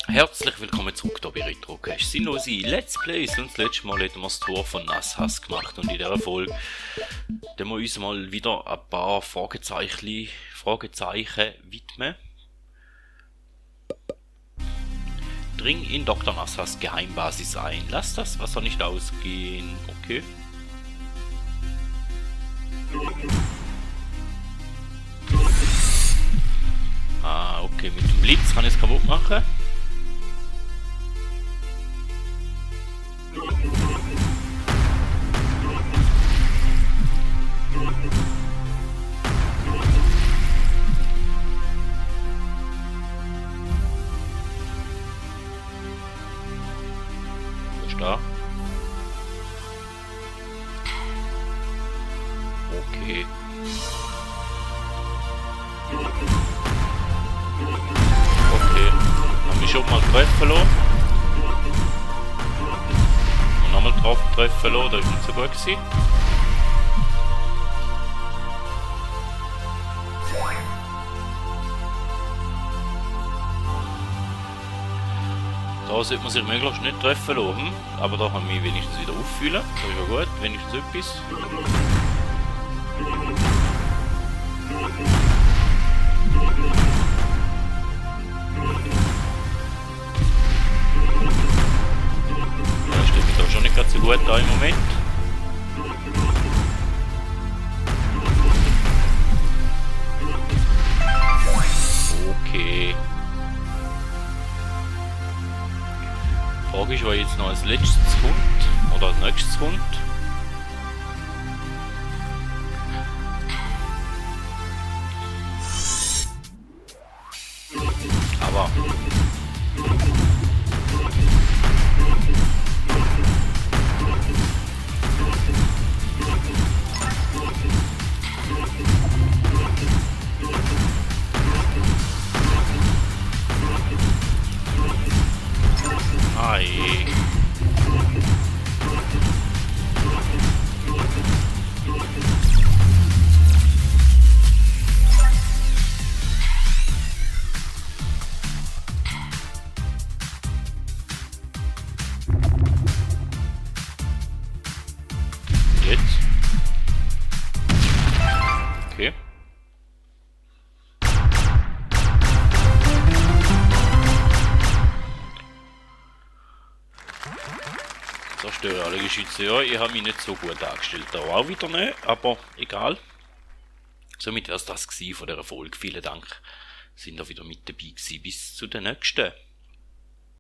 Herzlich willkommen zurück hier bei Retrocast. Sinnlose Let's Plays, und das letzte Mal hätten wir das Tor von Nassas gemacht, und in dieser Folge wir uns mal wieder ein paar Fragezeichen widmen. Dring in Dr. Nassas Geheimbasis ein. Lass das Wasser nicht ausgehen. Okay. Ah, okay, mit dem Blitz kann ich es kaputt machen. Was ist da? Okay. Okay. Dann mich schon mal treffen lassen. Und nochmal drauf treffen lassen, das ist nicht so gut gewesen. Da sollte man sich möglichst nicht treffen lassen, aber da kann ich mich wenigstens wieder auffüllen. Das ist ja gut, wenigstens etwas. Ja, steht mir da schon nicht ganz so gut da im Moment. Okay. Die Frage ist, was jetzt noch als letztes kommt oder als nächstes kommt. Aber jetzt. Okay. Zerstöre alle Geschütze. Ja, ich habe mich nicht so gut dargestellt. Da auch wieder nicht, aber egal. Somit wäre es das gewesen von dieser Folge. Vielen Dank, sind ihr wieder mit dabei gewesen. Bis zu der nächsten.